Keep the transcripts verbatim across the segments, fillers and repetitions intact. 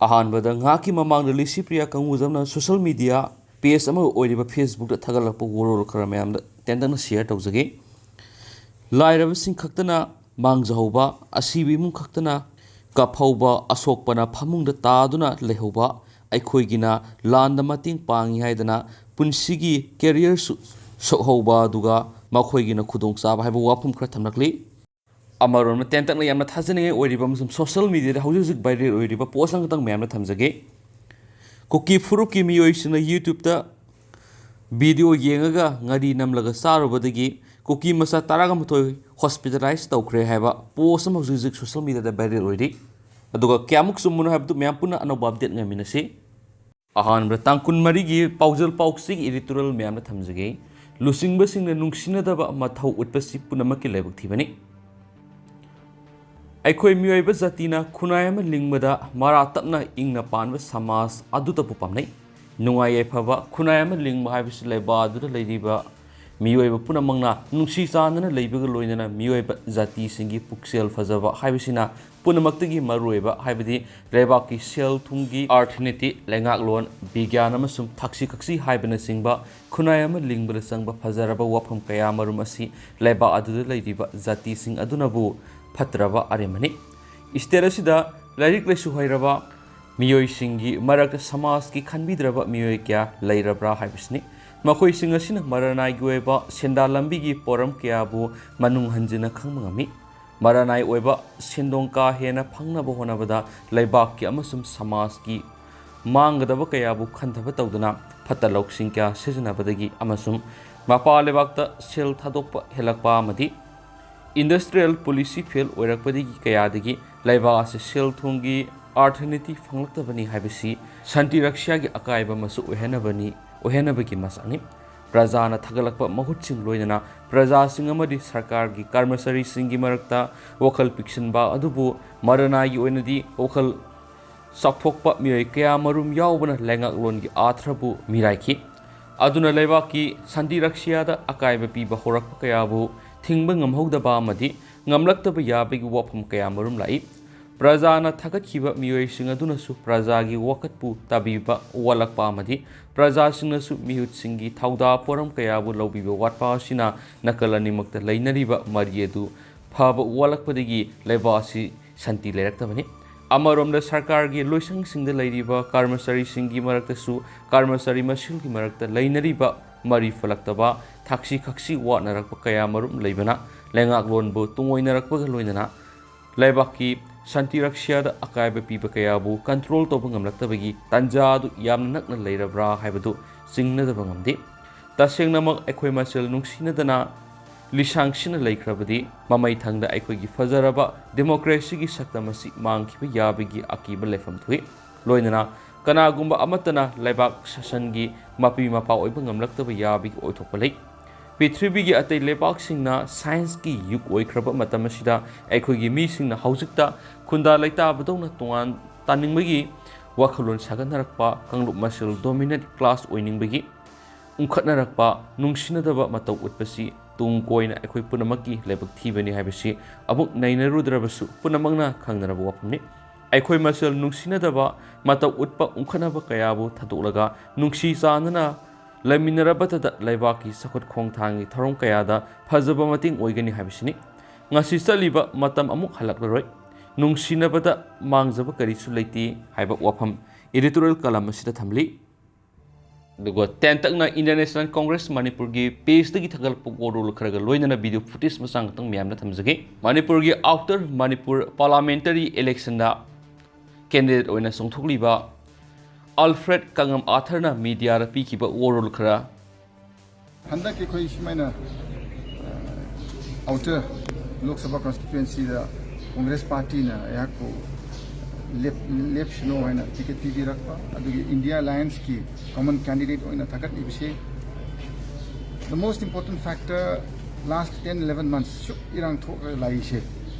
ꯑꯍꯥꯟꯕꯗ, ꯉꯥꯏꯍꯥꯛꯀꯤ ꯃꯃꯥꯡꯗ ꯂꯤꯁꯤꯄ꯭ꯔꯤꯌꯥ ꯀꯪꯒꯨꯖꯝꯅ social media page ꯑꯃ ꯑꯣꯏꯔꯤꯕ Facebookꯇ ꯊꯥꯒꯠꯂꯛꯄ ꯋꯥꯔꯣꯜ ꯈꯔ ꯃꯌꯥꯝꯗ ꯇꯦꯟꯇꯛꯅ share ꯇꯧꯖꯒꯦ꯫ ꯂꯥꯏꯔꯕꯁꯤꯡ ꯈꯛꯇꯅ ꯃꯥꯡꯖꯍꯧꯕ, ꯑꯁꯤꯕ ꯏꯃꯨꯡ ꯈꯛꯇꯅ ꯀꯞꯍꯧꯕ, ꯑꯁꯣꯛꯄꯅ ꯐꯃꯨꯡꯗ ꯇꯥꯗꯨꯅ ꯂꯩꯍꯧꯕ, ꯑꯩꯈꯣꯏꯒꯤꯅ ꯂꯥꯟꯗ ꯃꯇꯦꯡ ꯄꯥꯡꯉꯤ ꯍꯥꯏꯗꯅ ꯄꯨꯟꯁꯤꯒꯤ careerꯁꯨ ꯁꯣꯛꯍꯧꯕ, ꯑꯗꯨꯒ ꯃꯈꯣꯏꯒꯤꯅ ꯈꯨꯗꯣꯡꯆꯥꯕ ꯍꯥꯏꯕ ꯋꯥꯐꯝ ꯈꯔ ꯊꯝꯂꯛꯂꯤ꯫ ꯑꯃꯔꯣꯝꯗ, ꯇꯦꯟꯇꯛꯅ ꯌꯥꯝꯅ ꯊꯥꯖꯅꯤꯡꯉꯥꯏ ꯑꯣꯏꯔꯤꯕ ꯑꯃꯁꯨꯡ social mediaꯗ ꯍꯧꯖꯤꯛ ꯍꯧꯖꯤꯛ viral ꯑꯣꯏꯔꯤꯕ post ꯑꯃꯈꯛꯇꯪ ꯃꯌꯥꯝꯅ ꯊꯝꯖꯒꯦ꯫ ꯀꯨꯀꯤ ꯐꯨꯔꯨꯞꯀꯤ ꯃꯤꯑꯣꯏꯁꯤꯡꯅ YouTubeꯇ video ꯌꯦꯡꯉꯒ ꯉꯥꯔꯤ ꯅꯝꯂꯒ ꯆꯥꯔꯨꯕꯗꯒꯤ ꯀꯨꯀꯤ ꯃꯆꯥ ꯇꯔꯥꯒ ꯃꯥꯊꯣꯏ hospitalize ꯇꯧꯈ꯭ꯔꯦ ꯍꯥꯏꯕ post ꯑꯃ ꯍꯧꯖꯤꯛ ꯍꯧꯖꯤꯛ social mediaꯗ viral ꯑꯣꯏꯔꯤ꯫ ꯑꯗꯨꯒ ꯀꯌꯥꯃꯨꯛ ꯆꯨꯝꯕꯅꯣ ꯍꯥꯏꯕꯗꯨ ꯃꯌꯥꯝ ꯄꯨꯟꯅ ꯑꯅꯧꯕ update ꯉꯥꯏꯃꯤꯟꯅꯁꯤ꯫ ꯑꯍꯥꯟꯕꯗ, ꯇꯥꯡ ꯀꯨꯟꯃꯔꯤꯒꯤ ꯄꯥꯎꯖꯦꯜ ꯄꯥꯎꯆꯦꯒꯤ editorial ꯃꯌꯥꯝꯅ ꯊꯝꯖꯒꯦ꯫ ꯂꯨꯆꯤꯡꯕꯁꯤꯡꯅ ꯅꯨꯡꯁꯤꯅꯗꯕ ꯃꯊꯧ ꯎꯠꯄꯁꯤ ꯄꯨꯝꯅꯃꯛꯀꯤ ꯂꯥꯏꯕꯛ ꯊꯤꯕꯅꯤ꯫ ꯑꯩꯈꯣꯏ ꯃꯤꯑꯣꯏꯕ ꯖꯥꯇꯤꯅ ꯈꯨꯟꯅꯥꯏ ꯑꯃ ꯂꯤꯡꯕꯗ ꯃꯔꯥ ꯇꯞꯅ ꯏꯪꯅ ꯄꯥꯟꯕ ꯁꯃꯥꯖ ꯑꯗꯨꯗꯕꯨ ꯄꯥꯝꯅꯩ꯫ ꯅꯨꯡꯉꯥꯏ ꯌꯥꯏꯐꯕ ꯈꯨꯟꯅꯥꯏ ꯑꯃ ꯂꯤꯡꯕ ꯍꯥꯏꯕꯁꯤ ꯂꯩꯕꯥꯛ ꯑꯗꯨꯗ ꯂꯩꯔꯤꯕ ꯃꯤꯑꯣꯏꯕ ꯄꯨꯝꯅꯃꯛꯅ ꯅꯨꯡꯁꯤ ꯆꯥꯟꯅꯅ ꯂꯩꯕꯒ ꯂꯣꯏꯅꯅ ꯃꯤꯑꯣꯏꯕ ꯖꯥꯇꯤꯁꯤꯡꯒꯤ ꯄꯨꯛꯆꯦꯜ ꯐꯖꯕ ꯍꯥꯏꯕꯁꯤꯅ ꯄꯨꯝꯅꯃꯛꯇꯒꯤ ꯃꯔꯨꯑꯣꯏꯕ, ꯍꯥꯏꯕꯗꯤ ꯂꯩꯕꯥꯛꯀꯤ ꯁꯦꯜ ꯊꯨꯝꯒꯤ, ꯑꯥꯔꯊꯅꯤꯇꯤ, ꯂꯩꯉꯥꯛꯂꯣꯟ, ꯕꯤꯒ꯭ꯌꯥꯟ ꯑꯃꯁꯨꯡ ꯊꯛꯁꯤ ꯈꯥꯁꯤ ꯍꯥꯏꯕꯅꯆꯤꯡꯕ ꯈꯨꯟꯅꯥꯏ ꯑꯃ ꯂꯤꯡꯕꯗ ꯆꯪꯕ ꯐꯖꯔꯕ ꯋꯥꯐꯝ ꯀꯌꯥ ꯃꯔꯨꯝ ꯑꯁꯤ ꯂꯩꯕꯥꯛ ꯑꯗꯨꯗ ꯂꯩꯔꯤꯕ ꯖꯥꯇꯤꯁꯤꯡ ꯑꯗꯨꯅꯕꯨ ꯐꯠꯇ꯭ꯔꯕ ꯑꯔꯦꯝꯕꯅꯤ꯫ State ꯑꯁꯤꯗ ꯂꯥꯏꯔꯤꯛ ꯂꯥꯏꯁꯨ ꯍꯩꯔꯕ ꯃꯤꯑꯣꯏꯁꯤꯡꯒꯤ ꯃꯔꯛꯇ ꯁꯃꯥꯖꯀꯤ ꯈꯟꯕꯤꯗ꯭ꯔꯕ ꯃꯤꯑꯣꯏ ꯀꯌꯥ ꯂꯩꯔꯕ꯭ꯔꯥ ꯍꯥꯏꯕꯁꯤꯅꯤ꯫ ꯃꯈꯣꯏꯁꯤꯡ ꯑꯁꯤꯅ ꯃꯔꯅꯥꯏꯒꯤ ꯑꯣꯏꯕ ꯁꯦꯟꯗꯥꯟ ꯂꯝꯕꯤꯒꯤ ꯄꯣꯔꯝ ꯀꯌꯥꯕꯨ ꯃꯅꯨꯡ ꯍꯟꯖꯤꯟꯅ ꯈꯪꯕ ꯉꯝꯃꯤ꯫ ꯃꯔꯅꯥꯏ ꯑꯣꯏꯕ ꯁꯦꯟꯗꯣꯡ ꯀꯥ ꯍꯦꯟꯅ ꯐꯪꯅꯕ ꯍꯣꯠꯅꯕꯗ ꯂꯩꯕꯥꯛꯀꯤ ꯑꯃꯁꯨꯡ ꯁꯃꯥꯖꯀꯤ ꯃꯥꯡꯒꯗꯕ ꯀꯌꯥꯕꯨ ꯈꯟꯊꯕ ꯇꯧꯗꯨꯅ ꯐꯠꯇ ꯂꯧꯁꯤꯡ ꯀꯌꯥ ꯁꯤꯖꯤꯟꯅꯕꯗꯒꯤ ꯑꯃꯁꯨꯡ ꯃꯄꯥꯟ ꯂꯩꯕꯥꯛꯇ ꯁꯦꯜ ꯊꯥꯗꯣꯛꯄ ꯍꯦꯜꯂꯛꯄ ꯑꯃꯗꯤ industrial policy fail ꯑꯣꯏꯔꯛꯄꯗꯒꯤ ꯀꯌꯥꯗꯒꯤ ꯂꯩꯕꯥꯛ ꯑꯁꯤ ꯁꯦꯜ ꯊꯨꯝꯒꯤ ꯑꯥꯔꯊꯅꯤꯇꯤ ꯐꯪꯂꯛꯇꯕꯅꯤ ꯍꯥꯏꯕꯁꯤ ꯁꯥꯟꯇꯤ ꯔꯛꯁ꯭ꯌꯥꯒꯤ ꯑꯀꯥꯏꯕ ꯑꯃꯁꯨ ꯑꯣꯏꯍꯟꯅꯕꯅꯤ, ꯑꯣꯏꯍꯟꯅꯕꯒꯤ ꯃꯆꯥꯛꯅꯤ꯫ ꯄ꯭ꯔꯖꯥꯅ ꯊꯥꯒꯠꯂꯛꯄ ꯃꯍꯨꯠꯁꯤꯡ ꯂꯣꯏꯅꯅ ꯄ꯭ꯔꯖꯥꯁꯤꯡ ꯑꯃꯗꯤ ꯁꯔꯀꯥꯔꯒꯤ ꯀꯔꯃꯆꯥꯔꯤꯁꯤꯡꯒꯤ ꯃꯔꯛꯇ ꯋꯥꯈꯜ ꯄꯤꯛꯁꯤꯟꯕ ꯑꯗꯨꯕꯨ ꯃꯔꯅꯥꯏꯒꯤ ꯑꯣꯏꯅꯗꯤ ꯋꯥꯈꯜ ꯆꯥꯎꯊꯣꯛꯄ ꯃꯤꯑꯣꯏ ꯀꯌꯥ ꯃꯔꯨꯝ ꯌꯥꯎꯕꯅ ꯂꯩꯉꯥꯛꯂꯣꯟꯒꯤ ꯑꯥꯊ꯭ꯔꯕꯨ ꯃꯤꯔꯥꯏꯈꯤ꯫ ꯑꯗꯨꯅ ꯂꯩꯕꯥꯛꯀꯤ ꯁꯥꯟꯇꯤ ꯔꯛꯁ꯭ꯌꯥꯗ ꯑꯀꯥꯏꯕ ꯄꯤꯕ ꯍꯧꯔꯛꯄ ꯀꯌꯥꯕꯨ ꯊꯤꯡꯕ ꯉꯝꯍꯧꯗꯕ ꯑꯃꯗꯤ ꯉꯝꯂꯛꯇꯕ ꯌꯥꯕꯒꯤ ꯋꯥꯐꯝ ꯀꯌꯥ ꯃꯔꯨꯝ ꯂꯥꯛꯏ꯫ ꯄ꯭ꯔꯖꯥꯅ ꯊꯥꯒꯠꯈꯤꯕ ꯃꯤꯑꯣꯏꯁꯤꯡ ꯑꯗꯨꯅꯁꯨ ꯄ꯭ꯔꯖꯥꯒꯤ ꯋꯥꯀꯠꯄꯨ ꯇꯥꯕꯤꯕ ꯋꯥꯠꯂꯛꯄ ꯑꯃꯗꯤ ꯄ꯭ꯔꯖꯥꯁꯤꯡꯅꯁꯨ ꯃꯤꯍꯨꯠꯁꯤꯡꯒꯤ ꯊꯧꯗꯥ ꯄꯣꯔꯝ ꯀꯌꯥꯕꯨ ꯂꯧꯕꯤꯕ ꯋꯥꯠꯄ ꯑꯁꯤꯅ ꯅꯥꯀꯜ ꯑꯅꯤꯃꯛꯇ ꯂꯩꯅꯔꯤꯕ ꯃꯔꯤ ꯑꯗꯨ ꯐꯕ ꯋꯥꯠꯂꯛꯄꯗꯒꯤ ꯂꯩꯕꯥꯛ ꯑꯁꯤ ꯁꯥꯟꯇꯤ ꯂꯩꯔꯛꯇꯕꯅꯤ꯫ ꯑꯃꯔꯣꯝꯗ ꯁꯔꯀꯥꯔꯒꯤ ꯂꯣꯏꯁꯪꯁꯤꯡꯗ ꯂꯩꯔꯤꯕ ꯀꯔꯃꯆꯥꯔꯤꯁꯤꯡꯒꯤ ꯃꯔꯛꯇꯁꯨ ꯀꯔꯃꯆꯥꯔꯤ ꯃꯁꯦꯜꯒꯤ ꯃꯔꯛꯇ ꯂꯩꯅꯔꯤꯕ ꯃꯔꯤ ꯐꯠꯂꯛꯇꯕ, ꯊꯛꯁꯤ ꯈꯥꯁꯤ ꯋꯥꯠꯅꯔꯛꯄ ꯀꯌꯥ ꯃꯔꯨꯝ ꯂꯩꯕꯅ ꯂꯩꯉꯥꯛꯂꯣꯟꯕꯨ ꯇꯨꯡꯑꯣꯏꯅꯔꯛꯄꯒ ꯂꯣꯏꯅꯅ ꯂꯩꯕꯥꯛꯀꯤ ꯁꯥꯟꯇꯤ ꯔꯛꯁ꯭ꯌꯥꯗ ꯑꯀꯥꯏꯕ ꯄꯤꯕ ꯀꯌꯥꯕꯨ ꯀꯟꯇ꯭ꯔꯣꯜ ꯇꯧꯕ ꯉꯝꯂꯛꯇꯕꯒꯤ ꯇꯥꯟꯖꯥ ꯑꯗꯨ ꯌꯥꯝꯅ ꯅꯛꯅ ꯂꯩꯔꯕ꯭ꯔꯥ ꯍꯥꯏꯕꯗꯨ ꯆꯤꯡꯅꯗꯕ ꯉꯝꯗꯦ꯫ ꯇꯁꯦꯡꯅꯃꯛ ꯑꯩꯈꯣꯏ ꯃꯁꯦꯜ ꯅꯨꯡꯁꯤꯅꯗꯅ ꯂꯤꯁꯥꯡꯁꯤꯟꯅ ꯂꯩꯈ꯭ꯔꯕꯗꯤ ꯃꯃꯩ ꯊꯪꯗ ꯑꯩꯈꯣꯏꯒꯤ ꯐꯖꯔꯕ ꯗꯦꯃꯣꯀ꯭ꯔꯦꯁꯤꯒꯤ ꯁꯛꯇꯝ ꯑꯁꯤ ꯃꯥꯡꯈꯤꯕ ꯌꯥꯕꯒꯤ ꯑꯀꯤꯕ ꯂꯩꯐꯝ ꯊꯣꯛꯏ꯫ ꯂꯣꯏꯅꯅ ꯀꯅꯥꯒꯨꯝꯕ ꯑꯃꯠꯇꯅ ꯂꯩꯕꯥꯛ ꯁꯥꯁꯟꯒꯤ ꯃꯄꯤ ꯃꯄꯥ ꯑꯣꯏꯕ ꯉꯝꯂꯛꯇꯕ ꯌꯥꯕꯒꯤ ꯑꯣꯏꯊꯣꯛꯄ ꯂꯩ꯫ ꯄ꯭ꯔꯤꯊꯤꯕꯤꯒꯤ ꯑꯇꯩ ꯂꯩꯕꯥꯛꯁꯤꯡꯅ ꯁꯥꯏꯟꯁꯀꯤ ꯌꯨꯒ ꯑꯣꯏꯈ꯭ꯔꯕ ꯃꯇꯝ ꯑꯁꯤꯗ ꯑꯩꯈꯣꯏꯒꯤ ꯃꯤꯁꯤꯡꯅ ꯍꯧꯖꯤꯛꯇ ꯈꯨꯟꯗꯥ ꯂꯩꯇꯥꯕꯗꯧꯅ ꯇꯣꯉꯥꯟ ꯇꯥꯅꯤꯡꯕꯒꯤ ꯋꯥꯈꯜꯂꯣꯟ ꯁꯥꯒꯠꯅꯔꯛꯄ, ꯀꯥꯡꯂꯨꯞ ꯃꯁꯦꯜ ꯗꯣꯃꯤꯅꯦꯠ ꯀ꯭ꯂꯥꯁ ꯑꯣꯏꯅꯤꯡꯕꯒꯤ ꯎꯪꯈꯠꯅꯔꯛꯄ, ꯅꯨꯡꯁꯤꯅꯗꯕ ꯃꯇꯧ ꯎꯠꯄꯁꯤ ꯇꯨꯡ ꯀꯣꯏꯅ ꯑꯩꯈꯣꯏ ꯄꯨꯝꯅꯃꯛꯀꯤ ꯂꯥꯏꯕꯛ ꯊꯤꯕꯅꯤ ꯍꯥꯏꯕꯁꯤ ꯑꯃꯨꯛ ꯅꯩꯅꯔꯨꯗ꯭ꯔꯕꯁꯨ ꯄꯨꯝꯅꯃꯛꯅ ꯈꯪꯅꯔꯕ ꯋꯥꯐꯝꯅꯤ꯫ ꯑꯩꯈꯣꯏ ꯃꯁꯦꯜ ꯅꯨꯡꯁꯤꯅꯗꯕ ꯃꯇꯧ ꯎꯠꯄ, ꯎꯪꯈꯠꯅꯕ ꯀꯌꯥꯕꯨ ꯊꯥꯗꯣꯛꯂꯒ ꯅꯨꯡꯁꯤ ꯆꯥꯟꯅꯅ ꯂꯩꯃꯤꯟꯅꯔꯕꯇꯗ ꯂꯩꯕꯥꯛꯀꯤ ꯆꯥꯎꯈꯠ ꯈꯣꯡꯊꯥꯡꯒꯤ ꯊꯧꯔꯝ ꯀꯌꯥꯗ ꯐꯖꯕ ꯃꯇꯦꯡ ꯑꯣꯏꯒꯅꯤ ꯍꯥꯏꯕꯁꯤꯅꯤ꯫ ꯉꯁꯤ ꯆꯠꯂꯤꯕ ꯃꯇꯝ ꯑꯃꯨꯛ ꯍꯜꯂꯛꯂꯔꯣꯏ꯫ ꯅꯨꯡꯁꯤꯅꯕꯗ ꯃꯥꯡꯖꯕ ꯀꯔꯤꯁꯨ ꯂꯩꯇꯦ ꯍꯥꯏꯕ ꯋꯥꯐꯝ editorial column ꯑꯁꯤꯗ ꯊꯝꯂꯤ꯫ ꯑꯗꯨꯒ ꯇꯦꯟꯇꯛꯅ Indian National Congress ꯃꯅꯤꯄꯨꯔꯒꯤ pageꯇꯒꯤ ꯊꯥꯒꯠꯂꯛꯄ ꯋꯥꯔꯣꯜ ꯈꯔꯒ ꯂꯣꯏꯅꯅ video footage ꯃꯆꯥ ꯈꯛꯇꯪ ꯃꯌꯥꯝꯗ ꯊꯝꯖꯒꯦ꯫ ꯃꯅꯤꯄꯨꯔꯒꯤ Outer Manipur Parliamentary Electionꯗ candidate ꯑꯣꯏꯅ ꯆꯣꯡꯊꯣꯛꯂꯤꯕ ꯑꯜꯐ꯭ꯔꯦꯗ ꯀꯪꯉꯝ ꯑꯥꯔꯊꯔꯅ mediaꯗ ꯄꯤꯈꯤꯕ ꯋꯥꯔꯣꯜ ꯈꯔ꯫ ꯍꯟꯗꯛ ꯑꯩꯈꯣꯏ ꯁꯨꯃꯥꯏꯅ ꯑꯥꯎꯇꯔ ꯂꯣꯛ ꯁꯚꯥ ꯀꯟꯁꯇꯤꯇ꯭ꯋꯦꯟꯁꯤꯗ ꯀꯣꯡꯒ꯭ꯔꯦꯁ ꯄꯥꯔꯇꯤꯅ ꯑꯩꯍꯥꯛꯄꯨ ꯂꯦꯞ- ꯂꯦꯞꯁꯅꯨ ꯍꯥꯏꯅ ꯇꯤꯀꯦꯠ ꯄꯤꯕꯤꯔꯛꯄ, ꯑꯗꯨꯒꯤ ꯏꯟꯗꯤꯌꯥ ꯑꯦꯂꯥꯏꯟꯁꯀꯤ ꯀꯃꯟ ꯀꯦꯟꯗꯤꯗꯦꯠ ꯑꯣꯏꯅ ꯊꯥꯒꯠꯂꯤꯕꯁꯤ, the most important factor, last ten eleven months ꯁꯨꯛ ꯏꯔꯥꯡ ꯊꯣꯛꯂꯒ ꯂꯥꯛꯏꯁꯦ,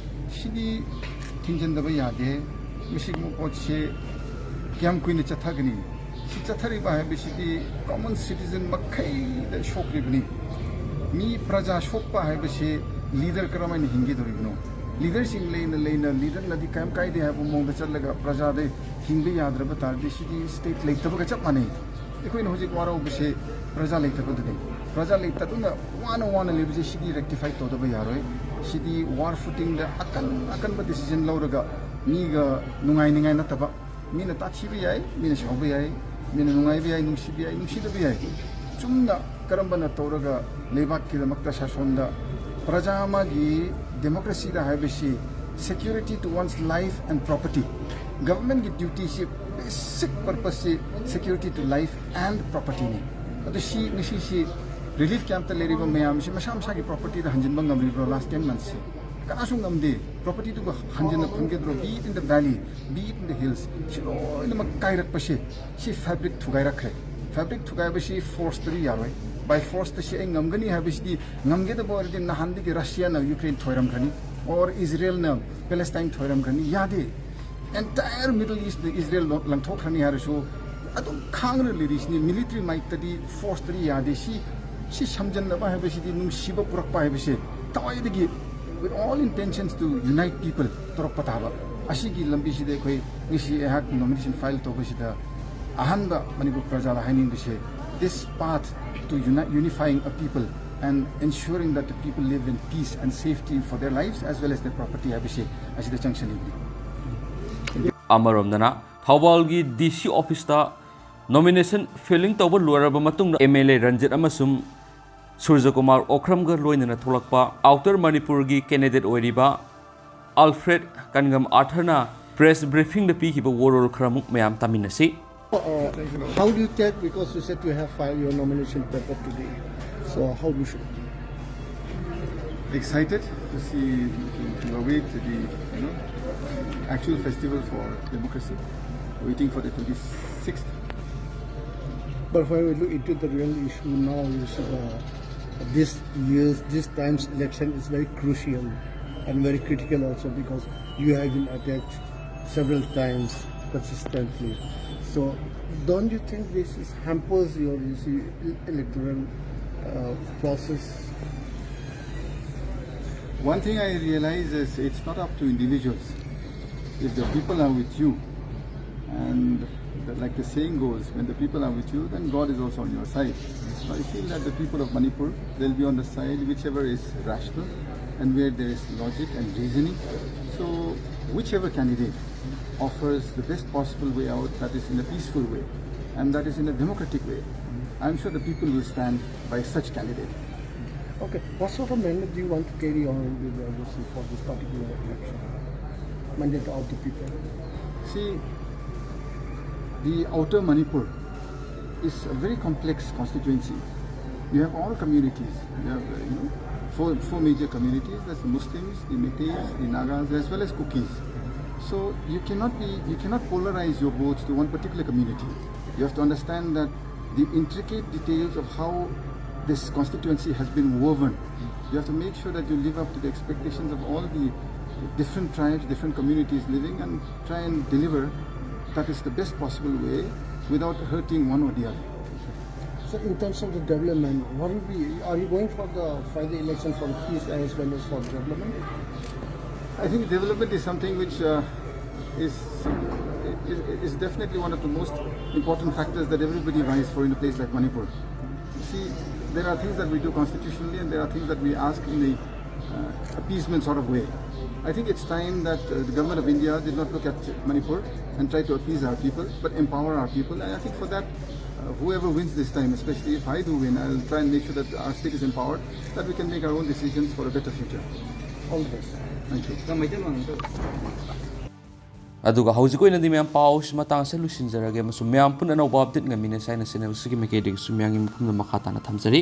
ꯁꯤꯗꯤ ꯊꯤꯡꯖꯤꯟꯗꯕ ꯌꯥꯗꯦ꯫ ꯃꯁꯤꯒꯨꯝꯕ ꯄꯣꯠꯁꯦ ꯀꯌꯥꯝ ꯀꯨꯏꯅ ꯆꯠꯊꯒꯅꯤ? ꯁꯤ ꯆꯠꯊꯔꯤꯕ ꯍꯥꯏꯕꯁꯤꯗꯤ ꯀꯣꯃꯟ ꯁꯤꯇꯤꯖꯟ ꯃꯈꯩꯗ ꯁꯣꯛꯂꯤꯕꯅꯤ꯫ ꯃꯤ ꯄ꯭ꯔꯖꯥ ꯁꯣꯛꯄ ꯍꯥꯏꯕꯁꯤ ꯂꯤꯗꯔ ꯀꯔꯝꯍꯥꯏꯅ ꯍꯤꯡꯒꯗꯧꯔꯤꯕꯅꯣ? ꯂꯤꯗꯔꯁꯤꯡ ꯂꯩꯅ ꯂꯩꯅ ꯂꯤꯗꯔꯅꯗꯤ ꯀꯔꯤꯝ ꯀꯥꯏꯗꯦ ꯍꯥꯏꯕ ꯃꯑꯣꯡꯗ ꯆꯠꯂꯒ ꯄ꯭ꯔꯖꯥꯗ ꯍꯤꯡꯕ ꯌꯥꯗ꯭ꯔꯕ ꯇꯥꯔꯗꯤ ꯁꯤꯗꯤ ꯁ꯭ꯇꯦꯠ ꯂꯩꯇꯕꯒ ꯆꯞ ꯃꯥꯟꯅꯩ꯫ ꯑꯩꯈꯣꯏꯅ ꯍꯧꯖꯤꯛ ꯋꯥꯔꯧꯕꯁꯦ ꯄ꯭ꯔꯖꯥ ꯂꯩꯇꯕꯗꯨꯅꯤ꯫ ꯄ꯭ꯔꯖꯥ ꯂꯩꯇꯗꯨꯅ ꯋꯥꯅ ꯋꯥꯅ ꯂꯩꯕꯁꯦ ꯁꯤꯗꯤ ꯔꯦꯛꯇꯤꯐꯥꯏ ꯇꯧꯗꯕ ꯌꯥꯔꯣꯏ꯫ ꯁꯤꯗꯤ ꯋꯥꯔ ꯐꯨꯇꯤꯡꯗ ꯑꯀꯟ ꯑꯀꯟꯕ ꯗꯤꯁꯤꯖꯟ ꯂꯧꯔꯒ ꯃꯤꯒ ꯅꯨꯡꯉꯥꯏꯅꯤꯡꯉꯥꯏ ꯅꯠꯇꯕ, ꯃꯤꯅ ꯇꯥꯊꯤꯕ ꯌꯥꯏ, ꯃꯤꯅ ꯁꯥꯎꯕ ꯌꯥꯏ, ꯃꯤꯅ ꯅꯨꯡꯉꯥꯏꯕ ꯌꯥꯏ, ꯅꯨꯡꯁꯤꯕ ꯌꯥꯏ, ꯅꯨꯡꯁꯤꯗꯕ ꯌꯥꯏ꯫ ꯆꯨꯝꯅ ꯀꯔꯝꯕꯅ ꯇꯧꯔꯒ ꯂꯩꯕꯥꯛꯀꯤꯗꯃꯛꯇ ꯁꯥꯁꯣꯟꯗ ꯄ꯭ꯔꯖꯥ ꯑꯃꯒꯤ ꯗꯦꯃꯣꯀ꯭ꯔꯦꯁꯤꯗ ꯍꯥꯏꯕꯁꯤ security to one's life and property꯫ ꯒꯚꯔꯟꯃꯦꯟꯒꯤ ꯗ꯭ꯌꯨꯇꯤꯁꯤ, ꯕꯦꯁꯤꯛ ꯄꯔꯄꯁꯁꯤ security to life and propertyꯅꯤ꯫ ꯑꯗꯨ ꯁꯤ ꯉꯁꯤꯁꯤ ꯔꯤꯂꯤꯐ ꯀꯦꯝꯞꯇ ꯂꯩꯔꯤꯕ ꯃꯌꯥꯝꯁꯤ ꯃꯁꯥ ꯃꯁꯥꯒꯤ ꯄ꯭ꯔꯣꯄꯔꯇꯤꯗ ꯍꯟꯖꯤꯟꯕ ꯉꯝꯂꯤꯕ꯭ꯔꯣ? ꯂꯥꯁ ꯇꯦꯟ ꯃꯟꯊꯁꯤ ꯀꯅꯥꯁꯨ ꯉꯝꯗꯦ꯫ ꯄ꯭ꯔꯣꯄꯔꯇꯤꯗꯨꯕꯨ ꯍꯟꯖꯤꯟꯅ ꯐꯪꯒꯗ꯭ꯔꯣ? Be it in the valley, be it in the hills, ꯁꯤ ꯂꯣꯏꯅꯃꯛ ꯀꯥꯏꯔꯛꯄꯁꯦ, ꯁꯤ ꯐꯦꯕ꯭ꯔꯤꯛ ꯊꯨꯒꯥꯏꯔꯛꯈ꯭ꯔꯦ꯫ ꯐꯦꯕ꯭ꯔꯤꯛ ꯊꯨꯒꯥꯏꯕꯁꯤ ꯐꯣꯔꯁꯇꯗꯤ ꯌꯥꯔꯣꯏ꯫ ꯕꯥꯏ ꯐꯣꯔꯁꯇ ꯁꯤ ꯑꯩ ꯉꯝꯒꯅꯤ ꯍꯥꯏꯕꯁꯤꯗꯤ, ꯉꯝꯒꯗꯕ ꯑꯣꯏꯔꯗꯤ ꯅꯍꯥꯟꯗꯒꯤ ꯔꯁꯤꯌꯥꯅ ꯌꯨꯀ꯭ꯔꯦꯟ ꯊꯣꯏꯔꯝꯈ꯭ꯔꯅꯤ, ꯑꯣꯔ ꯏꯖꯔꯦꯜꯅ ꯄꯦꯂꯦꯁꯇꯥꯏꯟ ꯊꯣꯏꯔꯝꯈ꯭ꯔꯅꯤ꯫ ꯌꯥꯗꯦ꯫ ꯑꯦꯟꯇꯥꯌꯔ ꯃꯤꯗꯜ ꯏꯁꯇ ꯏꯖꯔꯦꯜ ꯂꯣ-, ꯂꯪꯊꯣꯛꯈ꯭ꯔꯅꯤ ꯍꯥꯏꯔꯁꯨ ꯑꯗꯨꯝ ꯈꯥꯡꯅ ꯂꯩꯔꯤꯁꯤꯅꯤ꯫ ꯃꯤꯂꯤꯇꯔꯤ ꯃꯥꯏꯠꯇꯗꯤ, ꯐꯣꯔꯁꯇꯗꯤ ꯌꯥꯗꯦ꯫ ꯁꯤ, ꯁꯤ ꯁꯝꯖꯟꯅꯕ ꯍꯥꯏꯕꯁꯤꯗꯤ, ꯅꯨꯡꯁꯤꯕ ꯄꯨꯔꯛꯄ ꯍꯥꯏꯕꯁꯦ, ꯊꯋꯥꯏꯗꯒꯤ, with all intentions to unite people, ꯇꯧꯔꯛꯄ ꯇꯥꯕ꯫ ꯑꯁꯤꯒꯤ ꯂꯝꯕꯤꯁꯤꯗ ꯑꯩꯈꯣꯏ ꯉꯁꯤ ꯑꯩꯍꯥꯛ ꯅꯣꯃꯤꯅꯦꯁꯟ ꯐꯥꯏꯜ ꯇꯧꯕꯁꯤꯗ ꯑꯍꯥꯟꯕ ꯃꯅꯤꯄꯨꯔ ꯄ꯭ꯔꯖꯥꯗ ꯍꯥꯏꯅꯤꯡꯕꯁꯦ, this path to uni-, unifying a people and ensuring that the people live in peace and safety for their lives as well as their property ꯍꯥꯏꯕꯁꯦ ꯑꯁꯤꯗ ꯆꯪꯁꯤꯟꯅꯤꯡꯕꯅꯤ꯫ ꯑꯃꯔꯣꯝꯗꯅ ꯊꯧꯕꯥꯜꯒꯤ ꯗꯤ ꯁꯤ ꯑꯣꯐꯤꯁꯇ ꯅꯣꯃꯤꯅꯦꯁꯟ ꯐꯤꯂꯤꯡ ꯇꯧꯕ ꯂꯣꯏꯔꯕ ꯃꯇꯨꯡꯗ ꯑꯦꯝ ꯑꯦꯜ ꯑꯦ ꯔꯟꯖꯤꯠ ꯑꯃꯁꯨꯡ ꯁꯨꯔꯖꯀꯨꯃꯥꯔ ꯑꯣꯀ꯭ꯔꯝꯒ ꯂꯣꯏꯅꯅ ꯊꯣꯛꯂꯛꯄ ꯑꯥꯎꯇꯔ ꯃꯅꯤꯄꯨꯔꯒꯤ ꯀꯦꯟꯗꯤꯗꯦꯠ ꯑꯣꯏꯔꯤꯕ ꯑꯜꯐ꯭ꯔꯦꯗ ꯀꯟꯒꯝ ꯑꯥꯔꯊꯔꯅ ꯄ꯭ꯔꯦꯁ ꯕ꯭ꯔꯤꯐꯤꯡꯗ ꯄꯤꯈꯤꯕ ꯋꯥꯔꯣꯜ ꯈꯔꯃꯨꯛ ꯃꯌꯥꯝ ꯇꯥꯃꯤꯟꯅꯁꯤ꯫ Uh, how do you take, because you said you have filed your nomination paper today, so how do you feel? Excited to see, to, to await the, you know, actual festival for democracy, waiting for the twenty-sixth. But when we look into the real issue now, you see the, this year's, this time's election is very crucial and very critical also, because you have been attacked several times consistently. So don't you think this is hampers your, you see, electoral uh, process? One thing I realize is it's not up to individuals. If the people are with you, and the, like the saying goes, when the people are with you, then God is also on your side. So I feel that the people of Manipur, they'll be on the side whichever is rational and where there is logic and reasoning. So whichever candidate offers the best possible way out, that is in a peaceful way and that is in a democratic way, I'm sure the people will stand by such candidate. Okay, what sort of mandate do you want to carry on with the L O C for this particular election? Mandate of the people. See, the outer Manipur is a very complex constituency. You have all communities. You have, uh, you know, four, four major communities. That's the Muslims, the Meiteis, the Nagas, as well as Kukis. So you cannot be, you cannot polarize your votes to one particular community. You have to understand that the intricate details of how this constituency has been woven, you have to make sure that you live up to the expectations of all the different tribes, different communities living, and try and deliver that is the best possible way without hurting one or the other. So in terms of the development, what will be, are you going for the, for the election for the peace as well as for the development? I think development is something which uh, is, is is definitely one of the most important factors that everybody vies for in a place like Manipur. See, there are things that we do constitutionally, and there are things that we ask in the uh, appeasement sort of way. I think it's time that uh, the government of India did not look at Manipur and try to appease our people, but empower our people. And I think for that, uh, whoever wins this time, especially if I do win, I'll try and make sure that our state is empowered, that we can make our own decisions for a better future. All the best. Thank you. ꯑꯗꯨꯒ ꯍꯧꯖꯤꯛ ꯑꯣꯏꯅꯗꯤ ꯃꯌꯥꯝ ꯄꯥꯎꯁꯤ ꯃꯇꯥꯡꯁꯦ ꯂꯣꯏꯁꯤꯟꯖꯔꯒꯦ ꯑꯃꯁꯨꯡ ꯃꯌꯥꯝ ꯄꯨꯟꯅ ꯑꯅꯧꯕ ꯑꯞꯗꯦꯠ ꯉꯝꯃꯤꯟꯅꯁꯦ ꯍꯥꯏꯅ ꯆꯦꯅꯦꯜꯁꯤꯒꯤ ꯃꯥꯏꯀꯩꯗꯒꯤꯁꯨ ꯃꯌꯥꯝꯒꯤ ꯃꯐꯝꯗ ꯃꯈꯥ ꯇꯥꯅ ꯊꯝꯖꯔꯤ꯫